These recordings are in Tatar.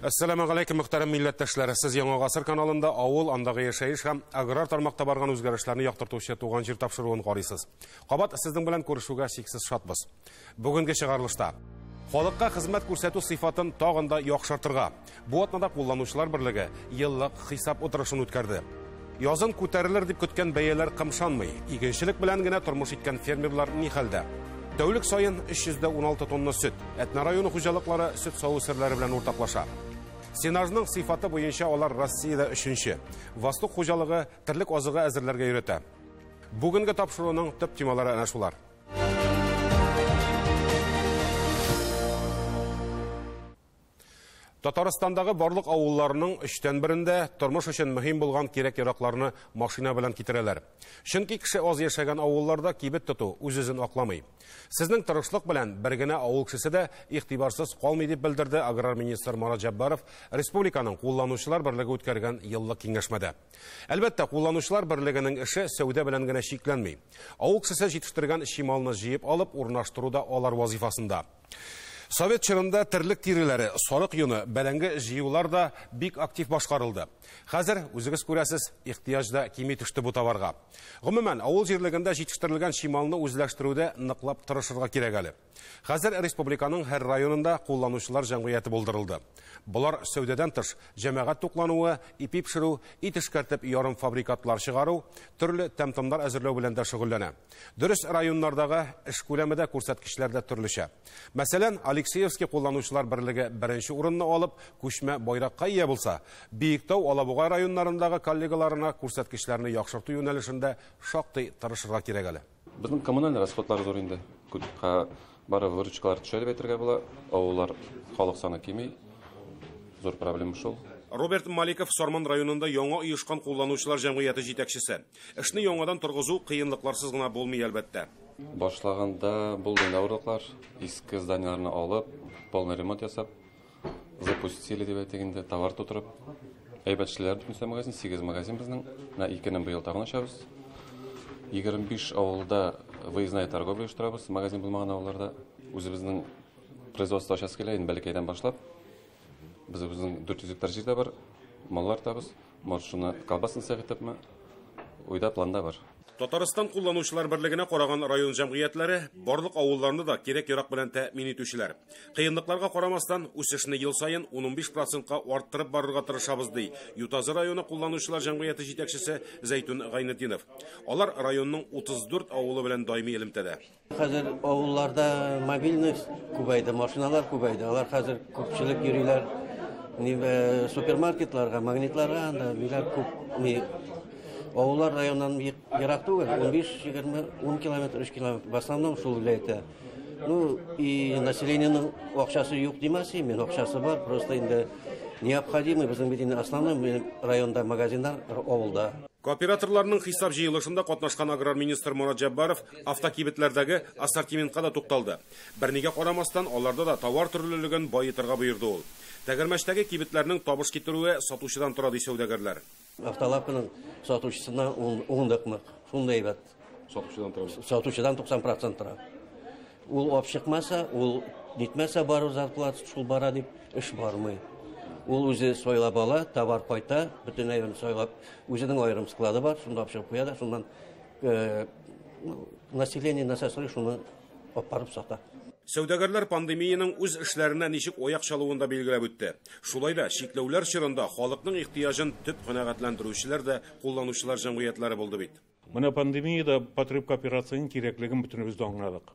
Әссәламү галәйкүм, мөхтәрәм милләттәшләр. Сез Яңа Гасыр каналында авыл, андагы яшәеш һәм аграр тармакта барган үзгәрешләрне яктыртучы Туган җир тапшыруын карыйсыз. Кабат сезнең белән күрешүгә чиксез шатбыз. Бүгенге чыгарылышта халыкка хезмәт күрсәтү сыйфатын тагын да яхшыртырга. Бу атнада кулланучылар берлеге еллык хисап утырышын үткәрде. Язын күтәрелер дип көткән бәяләр кымшанмый. Игенчелек белән генә тормыш иткән фермерлар ни хәлдә? Тәүлек саен 316 тонна сөт. Әтнә районы хуҗалыклары сөт саву серләре белән уртаклаша. Сенажның сыйфаты буенча алар Россиядә 3-нче. Восток хуҗалыгы терлек азыгы әзерләргә өйрәтә. Бүгенге тапшыруның төп темалары әнә шулар. Татарстандагы барлык авылларының 3-тән берендә тормыш өчен мөһим булган кирәк-яракларны машина белән китерәләр. Чөнки кеше аз яшәгән авылларда кибет тоту үз-үзен акламый. Сезнең тырышлык белән бер генә авыл кешесе дә игътибарсыз калмый дип белдерде аграр министр Марат Җәббаров республиканың кулланучылар берлеге үткәргән еллык киңәшмәдә. Әлбәттә, кулланучылар берлегенең эше сәүдә белән генә чикләнми. Авыл кешесе җитештергән чималны җыеп алып урнаштыру да алар вазифасында. Совет чорында терлек тиреләре, сарык йоны, бәрәңге җыюлар да бик актив башкарылды. Хәзер үзегез күрәсез, ихтыяҗ да кими төште бу товарга. Гомумән, авыл җирлегендә җитештерелгән чималны үзләштерүдә ныклап тырышырга кирәк әле. Хәзер республиканың һәр районында кулланучылар җәмгыяте булдырылды. Болар сәүдәдән тыш җәмәгать туклануы, ипи пешерү, ит эшкәртеп ярым фабрикатлар чыгару, төрле тәм-томнар әзерләү белән дә шөгыльләнә. Дөрес, районнардагы эш күләме дә, күрсәткечләр дә төрлечә. Мәсәлән, Алексеевский кулланучылар берлеге беренче урынны алып, күчмә байракка ия булса, Биектау, Алабуга районнарындагы коллегаларына күрсәткечләрне яхшырту юнәлешендә шактый тырышырга кирәк әле. Безнең коммуналь расходлар зур инде. Бары выручкалар төшә дип әйтергә була. Авыллар халык саны кими. Зур проблема шул. Роберт Маликов Сарман районында яңа оешкан кулланучылар җәмгыяте җитәкчесе. Эшне яңадан торгызу кыенлыкларсыз гына булмый әлбәттә. Башлаганда булды инде авырлыклар. Иске зданиеләрне алып, полный ремонт ясап, запустили дип әйтик инде, товар тутырып. Әйбәт эшлиләр бөтенесе магазин, 8 магазин безнең. Менә 2-не быел тагын ачабыз. 25 авылда выездная торговля оештырабыз, магазин булмаган авылларда. Үзебезнең производство ачасы килә, инде бәләкәйдән башлап. Без үзебезнең 400 гектар җирдә бар, маллар табыз. Может, шуны колбасный цех итепме? Уйда, планда бар. Татарстан кулланучылар берлегенә караган район җәмгыятьләре барлык авылларны да кирәк-ярак белән тәэмин итүчеләр. Кыенлыкларга карамастан, үсешне ел саен 15%-ка арттырып барырга тырышабыз, ди Ютазы районы кулланучылар җәмгыяте җитәкчесе Зәйтүн Гайнетдинов. Алар районның 34 авылы белән даими элемтәдә. Хәзер авылларда мобильность күбәйде, машиналар күбәйде. Алар хәзер күпчелек йөриләр супермаркетларга, магнитларга, анда ниләр күп. Авыллар районнан ерак түгел, 15, 20, 10 километр, 3 километр. В основном шул виләйәттә. Ну, и населениенең акчасы юк димәс мин, акчасы бар, просто инде необходимый безнең бит инде основной районда магазиннар авылда. Кооператорларның хисап җыелышында катнашкан аграр министр Марат Җәббаров автокибетләрдәге ассортиментка да тукталды. Бернигә карамастан, аларда да товар төрлелеген баетырга боерды ул. Тәгәрмәчтәге кибетләрнең табыш китерүе сатучыдан тора, ди сәүдәгәрләр. Автолавканың сатучысына уңдыкмык, шундай әйбәт. Сатучыдан тора. Сатучыдан 90% тора. Ул алып чыкмаса, ул нитмәсә, бару зарплата шул бара дип эш бармый. Ул үзе сайлап ала, товар кайта, бөтен әйберен сайлап, үзенең аерым склады бар, шунда алып чыгып куя да, шуннан население нәрсә сорый, шуны алып барып сата. Сәүдәгәрләр пандемиянең үз эшләренә ничек аяк чалуын да билгеләп үтте. Шулай да чикләүләр чорында халыкның ихтыяҗын төп канәгатьләндерүчеләр дә кулланучылар җәмгыятьләре булды бит. Менә пандемиядә потребкооперациянең кирәклеген бөтенебез дә аңладык.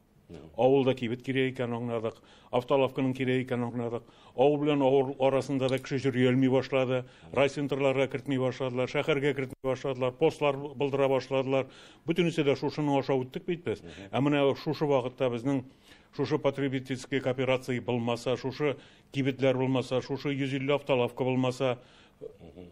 Авылда кибет кирәк икәнен аңладык, автолавканың кирәк икәнен аңладык. Авыл белән авыл арасында да кеше йөри алмый башлады, райцентрларга кертми башладылар, шәһәргә кертми башладылар, постлар булдыра башладылар. Бөтенесе дә шушының аша үттек бит без. Ә менә шушы вакытта безнең шушы потребительский кооперация булмаса, шушы кибетләр булмаса, шушы 150 автолавка булмаса,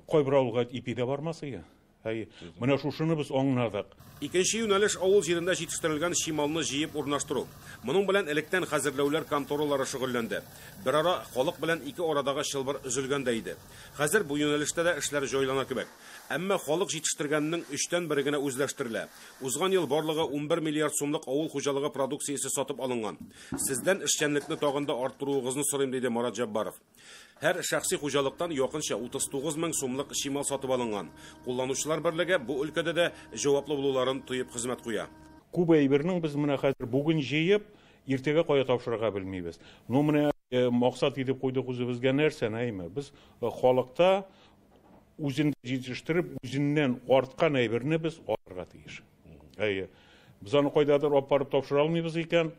кайбер авылга ипи дә бармас иде. Әйе, менә шушыны без аңладык. Икенче юнәлеш авыл җирендә җитештерелгән чималны җыеп урнаштыру. Моның белән электән хәзерләүләр конторалары шөгыльләнде. Берара халык белән ике арадагы чылбыр өзелгән дә иде. Хәзер бу юнәлештә дә эшләр җайлана кебек. Әмма халык җитештергәннең 3-тән бере генә үзләштерелә. Узган ел барлыгы 11 миллиард сумлык авыл хуҗалыгы продукциясе сатып алынган. Сездән эшчәнлекне тагын да арттыруыгызны сорыйм, диде Марат Җәббаров. Һәр шәхси хуҗалыктан якынча 39 мең сумлык чимал сатып алынган. Кулланучылар берлеге бу өлкәдә дә җаваплы булуларын тоеп хезмәт куя. Күп әйбернең без менә хәзер бүген җыеп, иртәгә кая тапшырырга белмибез. Ну менә максат итеп куйдык үзебезгә нәрсәне, әйме? Без халыкта үзен җитештереп, үзеннән арткан әйберне без алырга тиеш. Әйе. Без аны кайдадыр алып барып тапшыра алмыйбыз икән,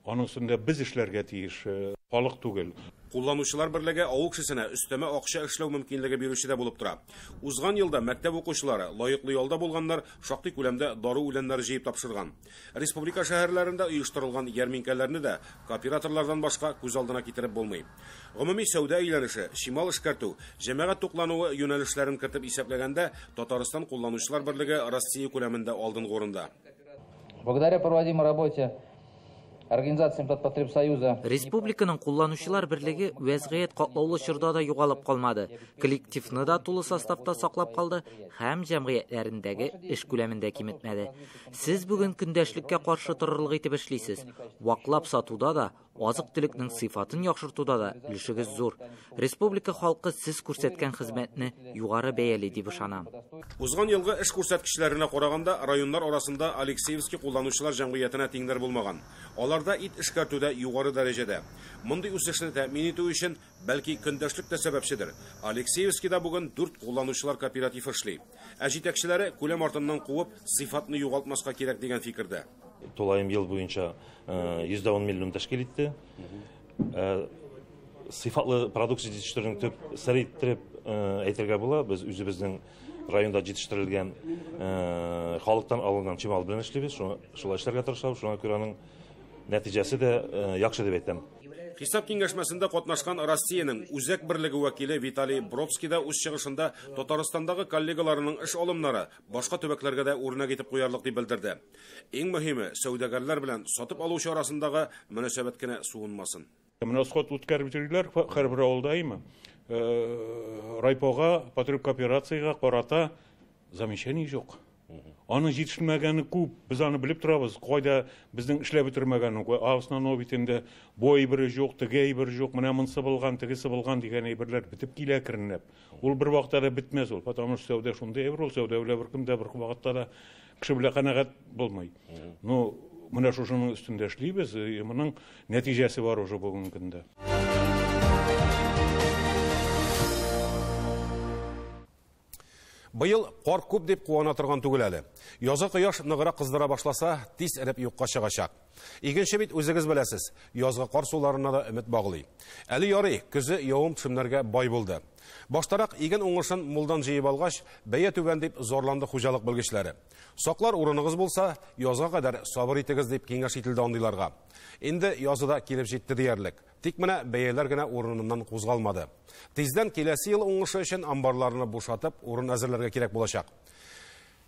аның өстендә без эшләргә тиеш, халык түгел. Кулланучылар берлеге авыл кешесенә өстәмә акча эшләү мөмкинлеге бирүче дә булып тора. Узган елда мәктәп укучылары, лаеклы ялда булганнар шактый күләмдә дару үләннәре җыеп тапшырган. Республика шәһәрләрендә оештырылган ярминкәләрне дә кооператорлардан башка күз алдына китереп булмый. Гомуми сәүдә әйләнеше, чимал эшкәртү, җәмәгать туклануы юнәлешләрен кертеп исәпләгәндә, Татарстан кулланучылар берлеге Россия күләмендә алдынгы урында. Благодаря проводимой работе организациям Татпотребсоюза. Республиканың кулланучылар берлеге вәзгыять катлаулы чорда да югалып калмады. Коллективны да тулы составта саклап калды һәм җәмгыятьләрендәге эш күләмен дә киметмәде. Сез бүген көндәшлеккә каршы торырлык итеп эшлисез. Ваклап сатуда да, азык-төлекнең сыйфатын яхшыртуда да өлешегез зур. Республика халкы сез күрсәткән хезмәтне югары бәяли дип ышанам. Узган елгы эш күрсәткечләренә караганда, районнар арасында Алексеевский кулланучылар җәмгыятенә тиңнәр булмаган. Аларда ит эшкәртүдә югары дәрәҗәдә. Мондый үсешне тәэмин итү өчен бәлки көндәшлек тә сәбәпчедер. Алексеевскийда бүген 4 кулланучылар кооперативы эшли. Ә җитәкчеләре күләм артыннан куып, сыйфатны югалтмаска кирәк дигән фикердә. Тулаем ел буенча 110 миллион тәшкил итте. Сыйфатлы продукция җитештерүнең төп сыры иттереп әйтергә була. Без үзебезнең районда җитештерелгән халыктан алынган чимал белән эшлибез. Шулай эшләргә тырышабыз. Шуңа күрә аның нәтиҗәсе дә яхшы дип әйтәм. Хисап киңәшмәсендә катнашкан Россиянең Үзәк берлеге вәкиле Виталий Бродский да үз чыгышында Татарстандагы коллегаларының эш алымнары башка төбәкләргә дә үрнәк итеп куярлык дип белдерде. Иң мөһиме, сәүдәгәрләр белән сатып алучы арасындагы мөнәсәбәт кенә суынмасын. Менә сход үткәреп йөриләр һәрбер авылда, әйме? Райпога, потребкооперациягә карата замечание юк. Аның җитешмәгәне күп, без аны белеп торабыз, кайда безнең эшләп бетермәгәне, основной бит инде бу әйбере юк, теге әйбер юк, менә монысы булган, тегесе булган дигән әйберләр бетеп килә әкренләп. Ул бер вакытта да бетмәс ул, потому что сәүдә шундый әйбер ул, сәүдә белән беркем дә бер вакытта да кеше белән канәгать булмый. Ну, менә шушының өстендә эшлибез, моның нәтиҗәсе бар уже бүгенге көндә. Быел кар күп дип куана торган түгел әле. Язгы кояш ныграк кыздыра башласа, тиз эреп юкка чыгачак. Игенче бит үзегез беләсез, язгы кар суларына да өмет баглый. Әле ярый, көзе явым-төшемнәргә бай булды. Баштарак иген уңышын мулдан җыеп алгач, бәя түбән дип зарланды хуҗалык белгечләре. Саклар урыныгыз булса, язга кадәр сабыр итегез дип киңәш ителде андыйларга. Инде язы да килеп җитте диярлек. Тик менә бәяләр генә урыныннан кузгалмады. Тиздән киләсе ел уңышы өчен амбарларны бушатып, урын әзерләргә кирәк булачак.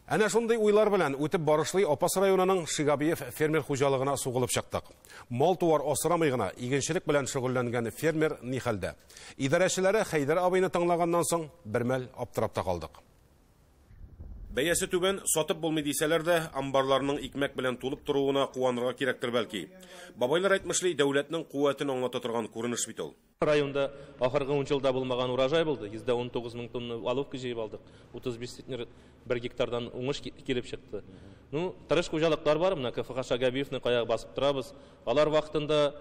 Әнә шундый уйлар белән үтеп барышлый Апас районының Шигабиев фермер хуҗалыгына сугылып чыктык. Мал-туар асрамый гына игенчелек белән шөгыльләнгән фермер ни хәлдә? Идарәчеләре Хәйдәр абыйны тыңлаганнан соң бер мәл аптырап та калдык. Бәясе түбән, сатып булмый дисәләр дә, амбарларның икмәк белән тулып торуына куанырга кирәктер бәлки. Бабайлар әйтмешли, дәүләтнең куәтен аңлата торган күренеш бит ул. Районда ахыргы 10 елда булмаган урожай булды. 119 мең тонна оловка җыеп алдык. 35 центнер бер гектардан уңыш килеп чыкты. Ну, тырыш хуҗалыклар бар, менә КФХ Шагабиевны кая басып торабыз. Алар вакытында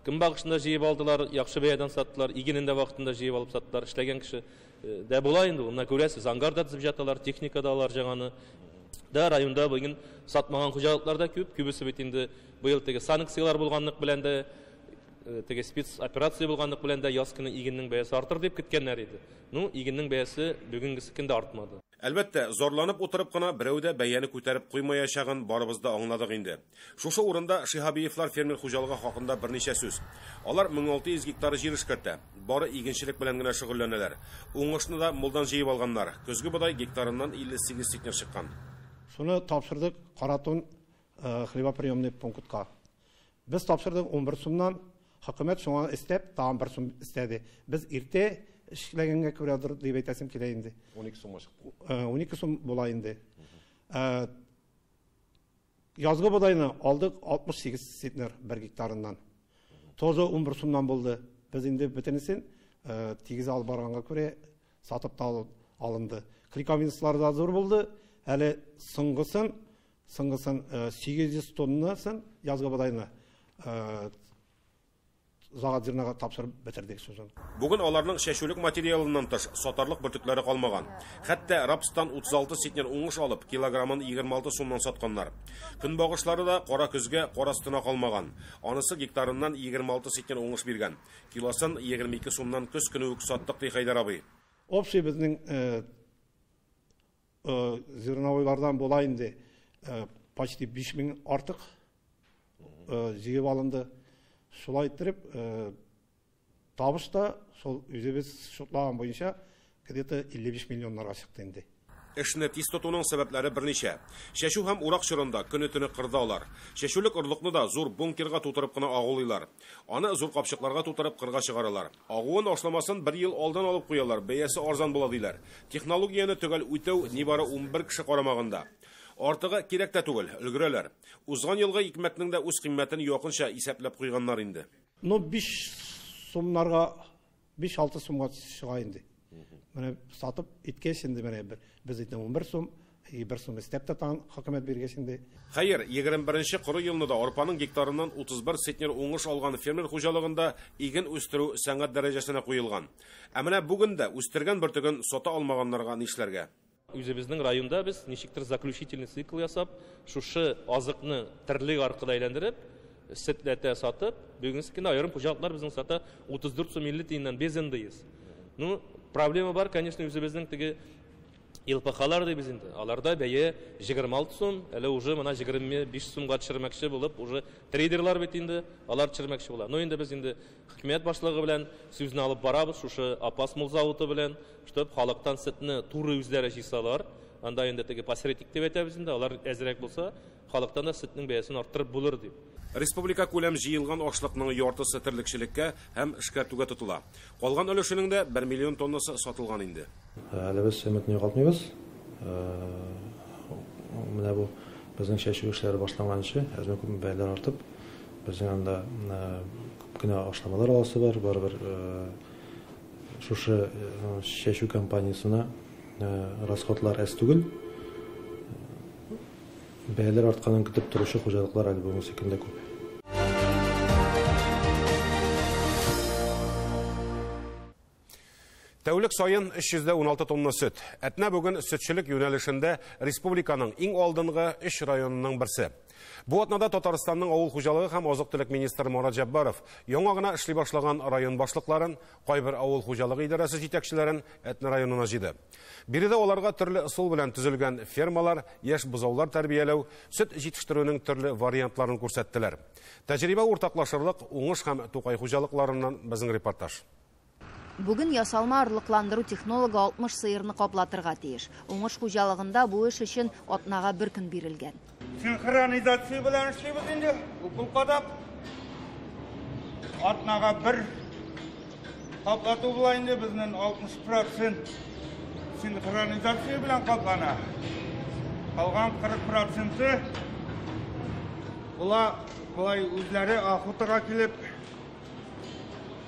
көнбагышында җыеп алдылар, яхшы бәядән саттылар, игенен дә вакытында җыеп алып саттылар. Эшләгән кеше дә була инде, менә күрәсез, ангарда төзеп жаталар, техника да алар жаңаны. Да районда бүген сатмаган хуҗалыклар да күп, күбесе бит инде быел теге санкциялар булганлык белән дә, теге спецоперация булганлык белән дә яз көне игеннең бәясе артыр дип көткәннәр иде. Ну, игеннең бәясе бүгенгесе көндә артмады. Әлбәттә, зарланып утырып кына берәү дә бәяне күтәреп куймаячагын барыбыз да аңладык инде. Шушы урында Шиһабиевлар фермер хуҗалыгы хакында берничә сүз. Алар 1600 гектар җир эшкәртә. Бары игенчелек белән генә шөгыльләнәләр. Уңышны да мулдан җыеп алганнар. Көзге бодай гектарыннан 58 центнер чыккан. Шуны тапшырдык Каратун хлебоприемный пунктка. Без тапшырдык 11 сумнан, хөкүмәт шуңа истәп тагын 1 сум истәде. Без иртә эшләгәнгә күрәдер дип әйтәсем килә инде. 12 сумга чыкты. 12 сум була инде. Язгы бодайны алдык 68 центнер бер гектарыннан. Тоже 11 сумнан булды. Без инде бөтенесен Тигез алып барганга күрә сатып та алынды. Клейковинслар да зур булды. Әле соңгысын 800 тоннасын язгы бодайны загадзернага тапшырып бетердек сүзен. Бүген аларның чәчүлек материалыннан тыш сатарлык бөртекләре калмаган. Хәтта рапстан 36 центнер уңыш алып, килограммын 26 сумнан сатканнар. Көнбагышлары да кара көзгә кар астына калмаган. Анысы гектарыннан 26 центнер уңыш биргән. Килосын 22 сумнан көз көне үк саттык, ди Хәйдәр абый. Общий безнең зерновойлардан була инде почти 5000 артык җыеп алынды. Шулай иттереп, табыш та шул үзебез шутлаган буенча где-то 55 миллионнарга чыкты инде. Эшне тиз тотуның сәбәпләре берничә. Чәчү һәм урак чорында көне-төне кырда алар. Чәчүлек орлыкны да зур бункерга тутырып кына агулыйлар. Аны зур капчыкларга тутырып кырга чыгаралар. Агуын ашламасын бер ел алдан алып куялар, бәясе арзан була диләр. Технологияне төгәл үтәү нибары 11 кеше карамагында. Артыгы кирәк тә түгел, өлгерәләр. Узган елгы икмәкнең дә үз кыйммәтен якынча исәпләп куйганнар инде. Ну 5 сумнарга, 5-6 сумга чыга инде. Менә сатып иткәч инде менә без әйтәм 11 сум, 1 сум өстәп тә тагын хөкүмәт биргәч инде. Хәер, 21нче коры елны да арпаның гектарыннан 31 центнер уңыш алган фермер хуҗалыгында иген үстерү сәнгать дәрәҗәсенә куелган. Ә менә бүген дә үстергән бөртеген сата алмаганнарга нишләргә? Үзебезнең районда без ничектер заключительный цикл ясап, шушы азыкны терлек аркылы әйләндереп, сөтләтә сатып, бүгенге көндә аерым хуҗалыклар безнең сата 34 сум 50 тиеннән без НДС. Ну, проблема бар, конечно, үзебезнең теге ЛПХлар дибез инде. Аларда бәя 26 сум, әле уже менә 25 сумга төшермәкче булып, уже трейдерлар бит инде, алар төшермәкче була. Ну, инде без инде хөкүмәт башлыгы белән сүзне алып барабыз, шушы Апас мул заводы белән, чтоб халыктан сөтне туры үзләре җыйсалар, анда инде теге посредник дип әйтәбез инде, алар әзрәк булса, халыктан да сөтнең бәясен арттырып булыр дип. Республика күләм җыелган ашлыкның яртысы терлекчелеккә һәм эшкәртүгә тотыла. Калган өлешенең дә 1 миллион тоннасы сатылган инде. Әле без өметне югалтмыйбыз. Менә бу безнең чәчү эшләре башланганчы, әзме күпме бәяләр артып, безнең анда күп кенә ашламалар аласы бар, барыбер шушы чәчү компаниясенә расходлар әз түгел. Бәяләр артканын көтеп торучы хуҗалыклар әле бүгенге көндә күп. Тәүлек саен 316 тонна сөт. Әтнә бүген сөтчелек юнәлешендә республиканың иң алдынгы 3 районының берсе. Бу атнада Татарстанның авыл хуҗалыгы һәм азык-төлек министры Марат Җәббаров яңа гына эшли башлаган район башлыкларын, кайбер авыл хуҗалыгы идарәсе җитәкчеләрен Әтнә районына җыйды. Биредә аларга төрле ысул белән төзелгән фермалар, яшь бозаулар тәрбияләү, сөт җитештерүнең төрле вариантларын күрсәттеләр. Тәҗрибә уртаклашырлык Уңыш һәм Тукай хуҗалыкларыннан безнең репортаж. Бүген ясалма орлыкландыру технологы 60 сыерны каплатырга тиеш. Уңыш хуҗалыгында бу эш өчен атнага бер көн бирелгән. Синхронизация белән эшлибез инде. Укол кадап. Атнага бер каплату була инде, безнең 60% синхронизация белән каплана. Калган 40% була болай үзләре охотага килеп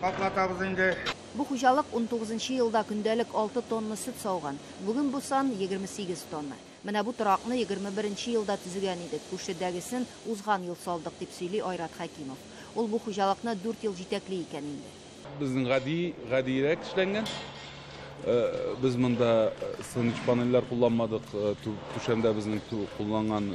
каплатабыз инде. Бу хуҗалык 19 елда көндәлек 6 тонна сөт сауган. Бүген бу сан 28 тонна. Менә бу торакны 21 елда төзегән идек. Күршедәгесен узган ел салдык, дип сөйли Айрат Хакимов. Ул бу хуҗалыкны 4 ел җитәкли икән инде. Безнең гадирәк эшләнгән. Без монда сыныч панельләр кулланмадык. Түшәмдә безнең кулланган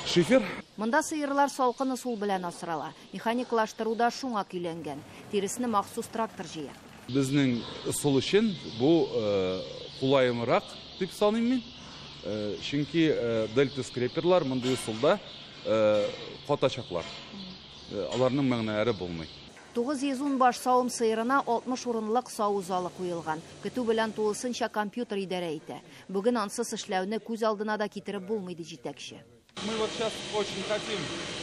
шифер. Монда сыерлар салкын ысул белән асрала. Механиклаштыруда шуңа көйләнгән. Тиресне махсус трактор җыя. Безнең ысул өчен бу кулайрак дип саныйм мин. Чөнки дельта скреперлар мондый ысулда катачаклар. Аларның мәгънәләре булмый. 910 баш савым сыерына 60 урынлык саву залы куелган. Көтү белән тулысынча компьютер идарә итә. Бүген ансыз эшләүне күз алдына да китереп булмый, ди җитәкче. Мы вот сейчас очень хотим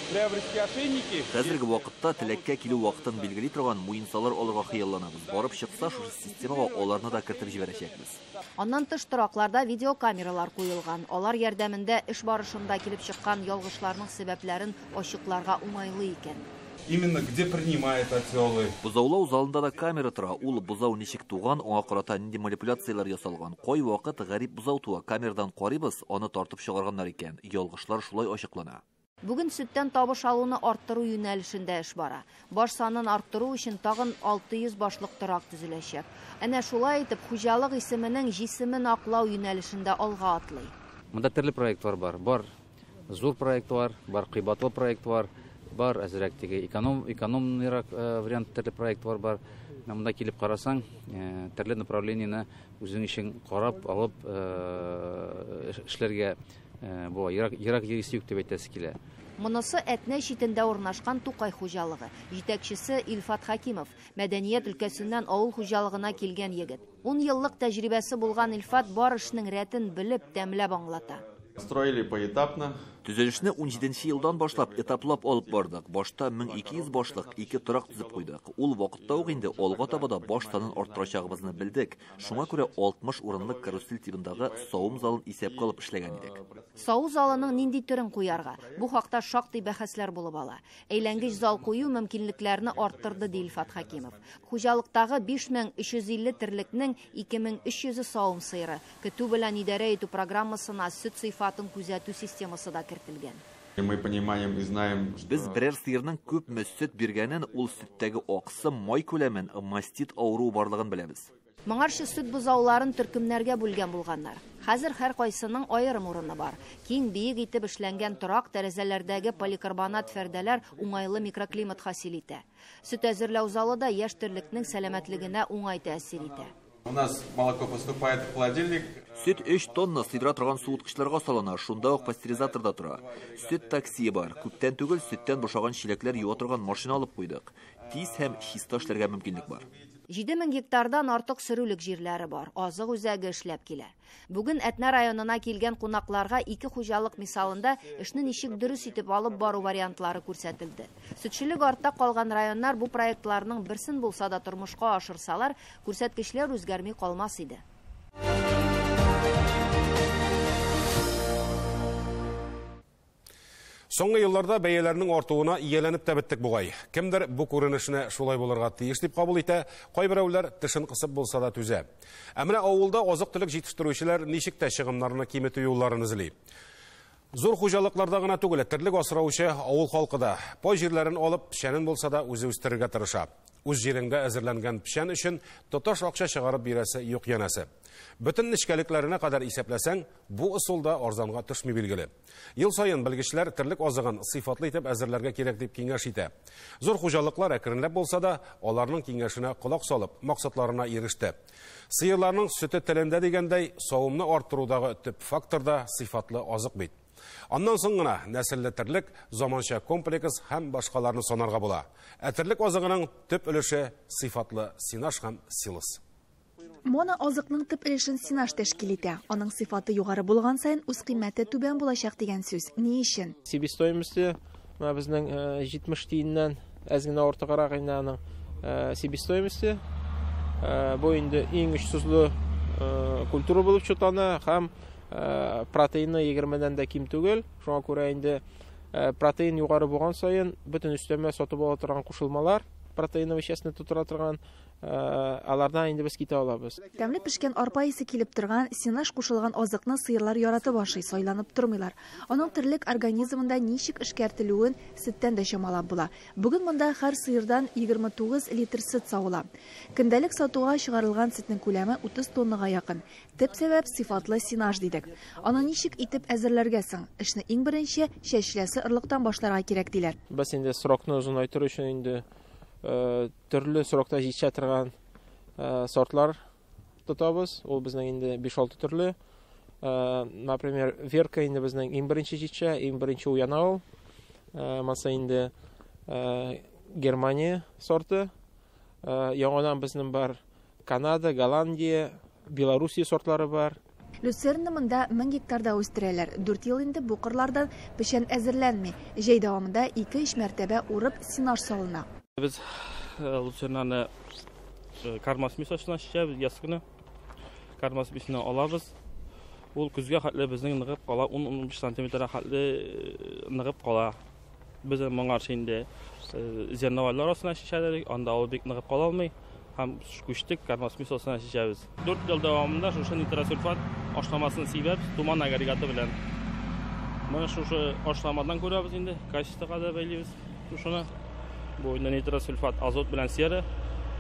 приобрести ошейники. Хәзерге вакытта теләккә килү вакытын билгели торган муенсалар алырга хыялланабыз. Барып чыкса, шушы системага аларны да кертеп җибәрәчәкбез. Аннан тыш торакларда видеокамералар куелган. Алар ярдәмендә эш барышында килеп чыккан ялгышларның сәбәпләрен ачыкларга уңайлы икән. Именно где принимает отелы. Бозаулау залында да камера тора. Ул бозау ничек туган, аңа карата нинди манипуляцияләр ясалган. Кайвакыт гарип бозау туа, камерадан карыйбыз, аны тартып чыгарганнар икән. Ялгышлар шулай ачыклана. Бүген сөттән табыш алуны арттыру юнәлешендә эш бара. Баш санын арттыру өчен тагын 600 башлык торак төзеләчәк. Әнә шулай итеп хуҗалык исеменең җисемен аклау юнәлешендә алга атлый. Монда төрле проектлар бар. Бар зур проектлар, бар кыйбатлы проектлар, бар әзрәк теге экономныйрак вариант төрле проектлар бар. Монда килеп карасаң, төрле направлениене үзең өчен карап алып эшләргә була. Ерак йөрисе юк дип әйтәсе килә. Монысы Әтнә читендә урнашкан Тукай хуҗалыгы. Җитәкчесе Илфат Хакимов, мәдәният өлкәсеннән авыл хуҗалыгына килгән егет. 10 еллык тәҗрибәсе булган Илфат бар эшнең рәтен белеп, тәмләп аңлата. Строили поэтапно. Төзелешне 17 елдан башлап этаплап алып бардык. Башта 1200 башлык ике торак төзеп куйдык. Ул вакытта ук инде алга таба да баш санын арттырачагыбызны белдек. Шуңа күрә 60 урынлык карусель тибындагы савым залын исәпкә алып эшләгән идек. Саву залының нинди төрен куярга? Бу хакта шактый бәхәсләр булып ала. Әйләнгеч зал кую мөмкинлекләрне арттырды, ди Илфат Хакимов. Хуҗалыктагы 5350 терлекнең 2300 савым сыйры. Көтү белән идарә итү программасына сөт сыйфатын күзәтү системасы да кертелгән. Мы понимаем и знаем, что Без берәр сыерның күпме сөт биргәнен, ул сөттәге аксым, май күләмен, мастит авыруы барлыгын беләбез. Моңарчы сөт бозауларын төркемнәргә бүлгән булганнар. Хәзер һәр кайсының аерым урыны бар. Киң биек итеп эшләнгән торак тәрәзәләрдәге поликарбонат фәрдәләр уңайлы микроклимат хасил итә. Сөт әзерләү залы да яшь терлекнең сәламәтлегенә уңай тәэсир итә. У нас молоко поступает в холодильник. Сөт 3 тонна сыйдыра торган суыткычларга салына, шунда ук пастеризаторда тора. Сөт таксие бар. Күптән түгел сөттән бушаган чиләкләр юа торган машина алып куйдык. Тиз һәм чиста эшләргә мөмкинлек бар. 7000 гектардан артык сөрүлек җирләре бар. Азык үзәге эшләп килә. Бүген Әтнә районына килгән кунакларга ике хуҗалык мисалында эшне ничек дөрес итеп алып бару вариантлары күрсәтелде. Сөтчелек артта калган районнар бу проектларның берсен булса да тормышка ашырсалар, күрсәткечләр үзгәрми калмас иде. Соңгы елларда бәяләрнең артуына ияләнеп тә беттек бугай. Кемдер бу күренешне шулай булырга тиеш дип кабул итә, кайберәүләр тешен кысып булса да түзә. Ә менә авылда азык-төлек җитештерүчеләр ничек тә чыгымнарны киметү юлларын эзли. Зур хуҗалыкларда гына түгел, терлек асраучы авыл халкы да пай җирләрен алып, печәнен булса да үзе үстерергә тырыша. Үз җиреңдә әзерләнгән печән өчен тоташ акча чыгарып бирәсе юк янәсе. Бөтен нечкәлекләренә кадәр исәпләсәң, бу ысул да арзанга төшми билгеле. Ел саен белгечләр терлек азыгын сыйфатлы итеп әзерләргә кирәк дип киңәш итә. Зур хуҗалыклар әкренләп булса да, аларның киңәшенә колак салып, максатларына иреште. Сыерларның сөте телендә дигәндәй, савымны арттырудагы төп фактор да сыйфатлы азык бит. Аннан соң гына нәселле терлек, заманча комплекс һәм башкаларны санарга була. Ә терлек азыгының төп өлеше сыйфатлы сенаж һәм силос. Моно азыкның төп өлешен сенаж тәшкил итә. Аның сыйфаты югары булган саен үз кыйммәте түбән булачак дигән сүз. Ни өчен? Себестоимости менә безнең 70 тиеннән әз генә артыграк инде аның себестоимости. Бу инде иң очсызлы культура булып чыктаны һәм протеины егермедән дә ким түгел. Шуңа күрә инде протеин югары булган саен бөтен өстәмә сатып ала торган кушылмалар, протеиновый веществоны тутыра торган, алардан инде без китә алабыз. Тәмле пешкән арпа исе килеп торган сенаж кушылган азыкны сыерлар яратып ашый, сайланып тормыйлар. Аның терлек организмында ничек эшкәртелүен сөттән дә чамалап була. Бүген монда һәр сыердан 29 литр сөт савыла. Көндәлек сатуга чыгарылган сөтнең күләме 30 тоннага якын. Төп сәбәп сыйфатлы сенаж дидек. Аны ничек итеп әзерләргә соң? Эшне иң беренче чәчеләсе орлыктан башларга кирәк диләр. Без инде срокны озынайтыр өчен инде төрле срокта җитешә торган сортлар тотабыз. Ул безнең инде биш-алты төрле. Например, Верка инде безнең иң беренче җитешә, иң беренче уяна ул. Маса инде Германия сорты. Яңадан безнең бар Канада, Голландия, Белоруссия сортлары бар. Люцернны монда 1000 гектарда үстерәләр. 4 ел инде бу кырлардан печән әзерләнми. Җәй дәвамында ике-өч мәртәбә урып сенаж салына. Без люцернаны кармас мисашына шешәбез, яз көне. Кармас мисына алабыз. Ул көзгә хәтле безнең ныгып кала, ун-ун биш сантиметр хәтле ныгып кала. Без моңарчы инде зерновойлар астына чәчәдек, анда ул бик ныгып кала алмый. Һәм күчтек, кормосмесь астына чәчәбез. 4 ел дәвамында шушы нитросульфат ашламасын сибәбез, туман агрегаты белән. Моны шушы ашламадан күрәбез инде, качествога да бәйлибез шушыны. Бу инде нитросульфат азот белән сера.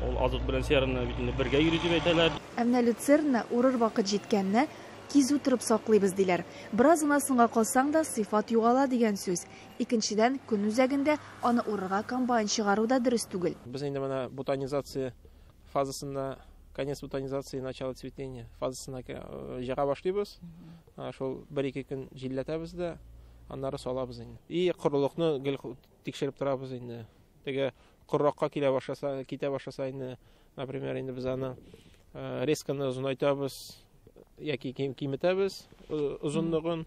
Ул азот белән сераны бит инде бергә йөри дип әйтәләр. Ә менә люцерна урыр вакыт җиткәнне кизү торып саклыйбыз диләр. Бераз гына соңга калсаң да сыйфат югала дигән сүз. Икенчедән, көн үзәгендә аны урырга комбайн чыгару да дөрес түгел. Без инде менә бутонизация фазасында, конец бутонизации, начало цветения фазасына җыга башлыйбыз. Шул бер-ике көн җилләтәбез дә, аннары салабыз инде. И корылыкны гел тикшереп торабыз инде. Теге корракка килә башласа, китә башласа инде, например, инде без аны резканы озынайтабыз яки киметәбез озынлыгын.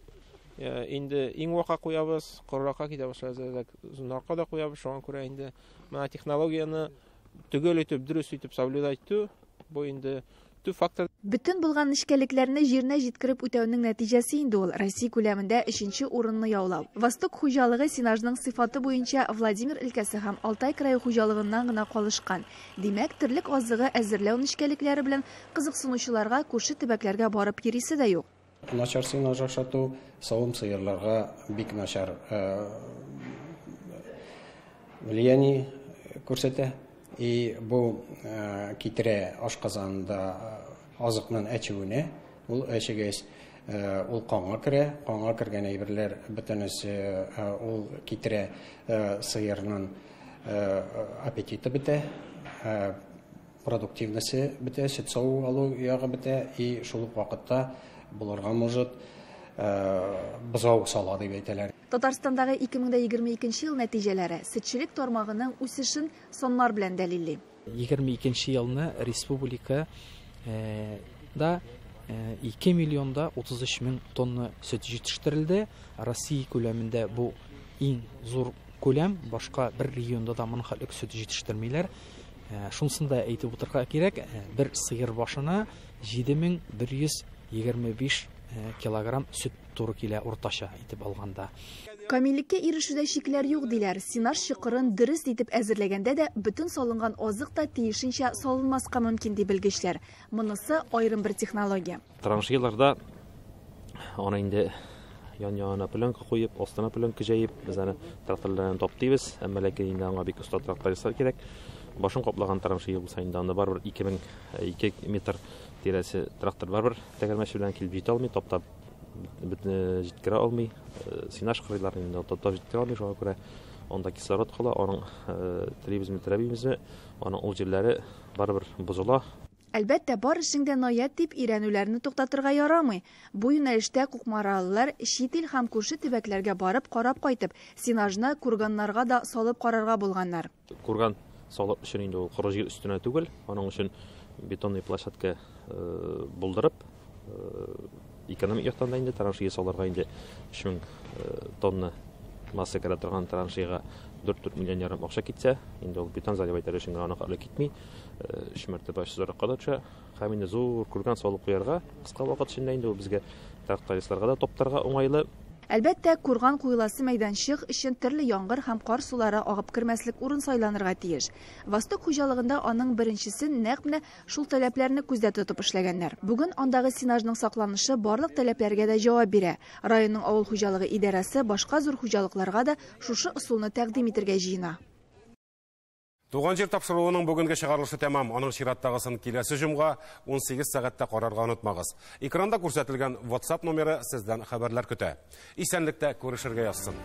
Инде иң вака куябыз, корракка китә башласа, озынракка да куябыз. Шуңа күрә инде менә технологияне төгәл итеп, дөрес итеп соблюдать итү, бу инде төп фактор. Бөтен булган нечкәлекләрне җиренә җиткереп үтәүнең нәтиҗәсе инде ул Россия күләмендә 3нче урынны яулау. Восток хуҗалыгы сенажның сыйфаты буенча Владимир өлкәсе һәм Алтай крае хуҗалыгыннан гына калышкан. Димәк, терлек азыгы әзерләү нечкәлекләре белән кызыксынучыларга күрше төбәкләргә барып йөрисе дә юк. Начар сенаж ашату савым сыерларга бик начар влияние күрсәтә. И бу китерә ашказанында азыкның әчүенә, ул әчегәч, ул канга керә, канга кергән әйберләр бөтенесе ул китерә сыерның аппетиты бетә, продуктивности бетә, сөт саву алу ягы бетә, и шул ук вакытта булырга может бозау сала дип әйтәләр. Татарстандагы 2022 ел нәтиҗәләре сөтчелек тармагының үсешен саннар белән дәлилли. 22 елны республика да 2 миллионда 33 мең тонна сөт җитештерелде. Россия күләмендә бу иң зур күләм, башка бер регионда да моның хәтле сөт җитештермиләр. Шунысын да әйтеп утырырга кирәк, бер сыер башына 7125 килограмм сөт туры килә уртача итеп алганда. Камиллеккә ирешүдә чикләр юк диләр. Сенаж чокырын дөрес итеп әзерләгәндә дә бөтен салынган азык та тиешенчә салынмаска мөмкин ди белгечләр. Монысы аерым бер технология. Траншеяларда аны инде ян-янына пленка куеп, астына пленка җәеп, без аны тракторлардан таптыйбыз. Әмма ләкин инде аңа бик оста трактористлар кирәк. Башын каплаган траншея булса инде анда барыбер 2002 метр тирәсе трактор барыбер тәгәрмәче белән килеп җитә алмый, таптап җиткерә алмый. Сенаж кырыйларын инде таптап җиткерә алмый, шуңа күрә анда кислород кала, аның телибезме, теләмибезме, аның ул җирләре барыбер бозыла. Әлбәттә, бар эшең дә наят дип өйрәнүләрне туктатырга ярамый. Бу юнәлештә кукмаралылар чит ил һәм күрше төбәкләргә барып карап кайтып, сенажны курганнарга да салып карарга булганнар. Курган салып өчен инде ул коры җир өстенә түгел, аның өчен бетонный площадка булдырып, экономик яктан да инде траншея салырга инде 3000 тонна масса керә торган траншеяга 4 миллион ярым акча китсә, инде ул бетон заливать итәр өчен генә аны әле китми, 3 мәртәбә зурракка да төшә. Һәм инде зур курган салып куярга кыска вакыт эчендә инде ул безгә трактористларга да топтарга уңайлы. Әлбәттә, курган куеласы мәйданчык өчен төрле яңгыр һәм кар сулары агып кермәслек урын сайланырга тиеш. Восток хуҗалыгында аның беренчесен нәкъ менә шул таләпләрне күздә тотып эшләгәннәр. Бүген андагы сенажның сакланышы барлык таләпләргә дә җавап бирә. Районның авыл хуҗалыгы идарәсе башка зур хуҗалыкларга да шушы ысулны тәкъдим итәргә җыена. Туган җир тапшыруының бүгенге чыгарылышы тәмам. Аның чираттагысын киләсе җомга 18 сәгатьтә карарга онытмагыз. Экранда күрсәтелгән WhatsApp номеры сездән хәбәрләр көтә. Исәнлектә күрешергә язсын.